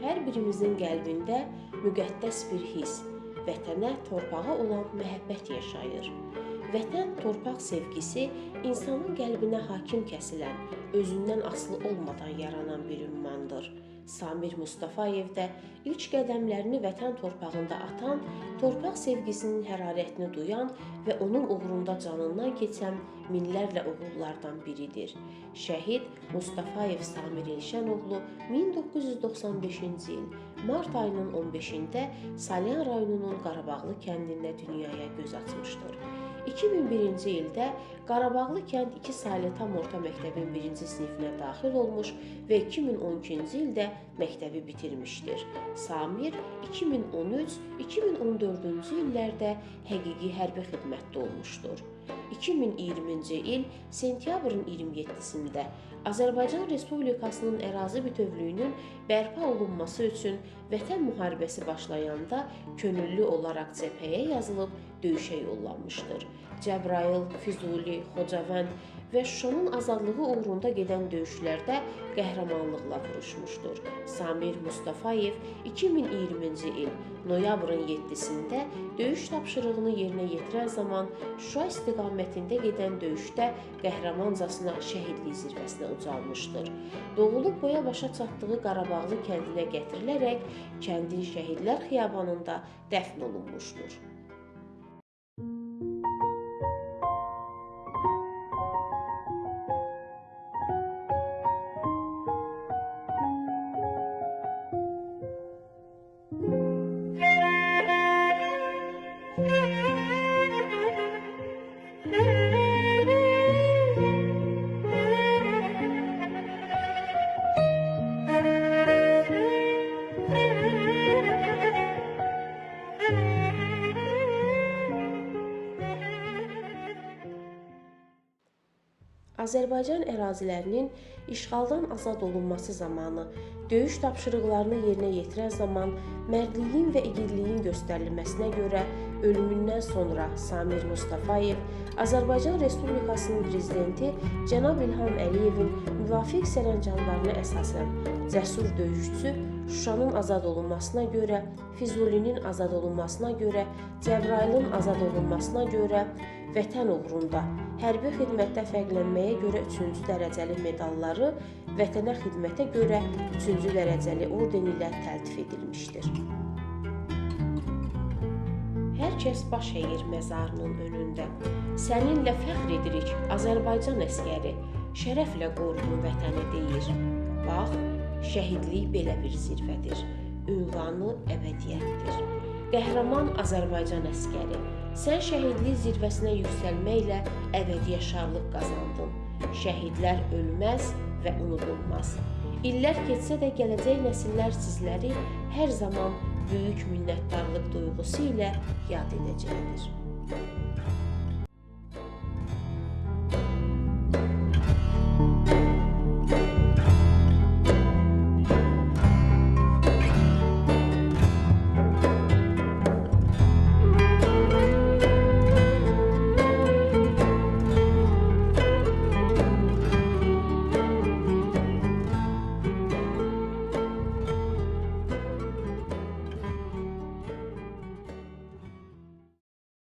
Hər birimizin qəlbində müqəddəs bir his, vətənə, torpağa olan məhəbbət yaşayır. Vətən, torpaq sevgisi insanın qəlbinə hakim kəsilən, özündən asılı olmadan yaranan bir ünvandır. Samir Mustafayev də ilk qədəmlərini vətən torpağında atan, torpaq sevgisinin hərarətini duyan və onun uğrunda canından keçən minlərlə oğullardan biridir. Şəhid Mustafayev Samir Elşənoğlu 1995-ci il mart ayının 15-də Salyan rayonunun Qarabağlı kəndində dünyaya göz açmışdır. 2001-ci ildə Qarabağlı kənd 2 saylı tam orta məktəbin 1-ci sinifinə daxil olmuş və 2012-ci ildə məktəbi bitirmişdir. Samir 2013-2014-cü illərdə həqiqi hərbi xidmətdə olmuşdur. 2020-ci il sentyabrın 27-sində Azərbaycan Respublikasının ərazi bütövlüyünün bərpa olunması üçün Vətən müharibəsi başlayanda könüllü olaraq cəbhəyə yazılıb döyüşə yollanmışdır. Cəbrayıl, Füzuli, Xocavənd və Şuşanın azadlığı uğrunda gedən döyüşlərdə qəhrəmanlıqla vuruşmuşdur. Samir Mustafayev 2020-ci il noyabrın 7-sində döyüş tapşırığını yerinə yetirən zaman Şuşa istiqamətində gedən döyüşdə qəhrəmancasına şəhidlik zirvəsinə ucalmışdır. Doğulub boya başa çatdığı Qarabağlı kəndinə gətirilərək kəndin Şəhidlər Xiyabanında dəfn olunmuşdur. Azərbaycan ərazilərinin işğaldan azad olunması zamanı döyüş tapşırıqlarını yerinə yetirən zaman mərdliyin və igidliyin göstərilməsinə görə ölümündən sonra Samir Mustafayev Azərbaycan Respublikasının Prezidenti cənab İlham Əliyevin müvafiq sərəncamlarına əsasən cəsur döyüşçü Şuşanın azad olunmasına görə, Füzulinin azad olunmasına görə, Cəbrayılın azad olunmasına görə, Vətən uğrunda hərbi xidmətdə fərqlənməyə görə 3-cü dərəcəli medalları, Vətənə xidmətə görə 3-cü dərəcəli orden ilə təltif edilmişdir. Hər kəs baş əyir məzarının önündə. Səninlə fəxr edirik, Azərbaycan əsgəri, şərəflə qorudun vətəni deyir. Bax, şəhidlik belə bir zirvədir, ünvanı əbədiyyətdir. Qəhrəman Azərbaycan əsgəri, sən şəhidlik zirvəsinə yüksəlməklə əbədi yaşarlıq qazandın. Şəhidlər ölməz və unudulmaz. İllər keçsə də gələcək nəsillər sizləri hər zaman böyük minnətdarlıq duyğusu ilə yad edəcəkdir.